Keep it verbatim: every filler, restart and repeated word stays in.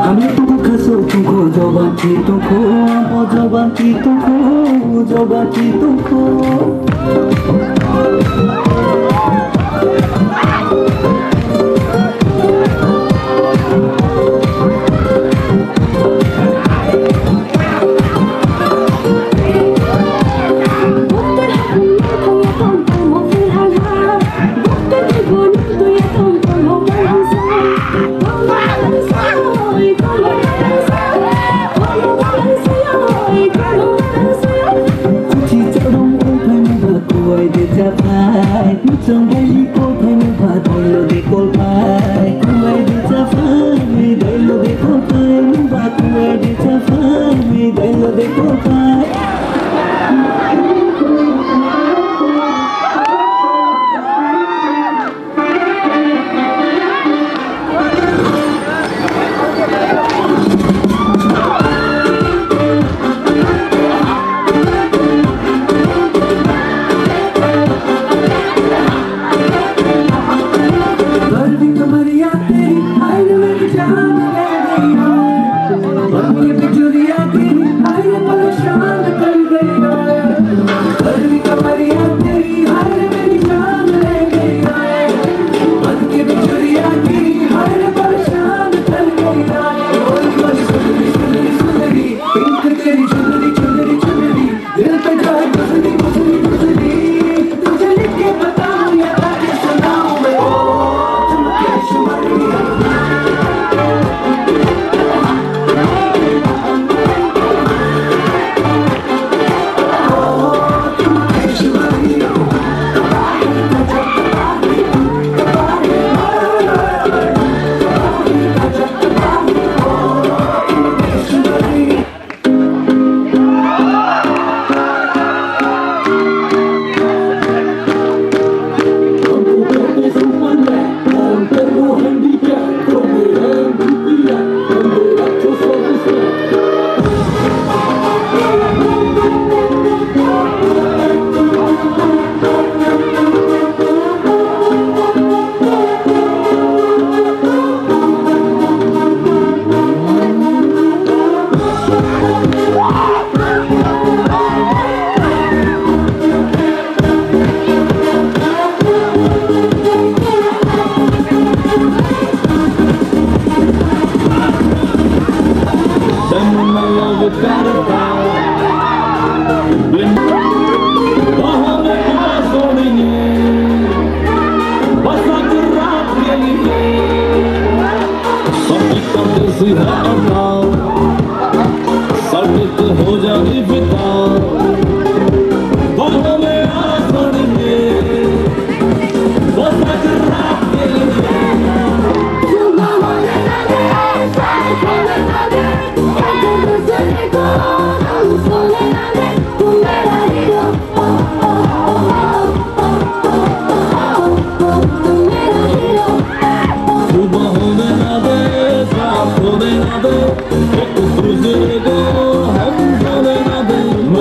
Hamya tongkho, khasok tongkho, joban thwi tongkho, abo joban thwi tongkho, joban thwi tongkho. Kuchi chorong ong phai mungba kuai de cha phai. Muchung bai ni kol phai mungba doi lo de kol phai. Kuai de cha phai, doi lo de kol phai. Mungba kuai de cha phai, doi lo de kol phai.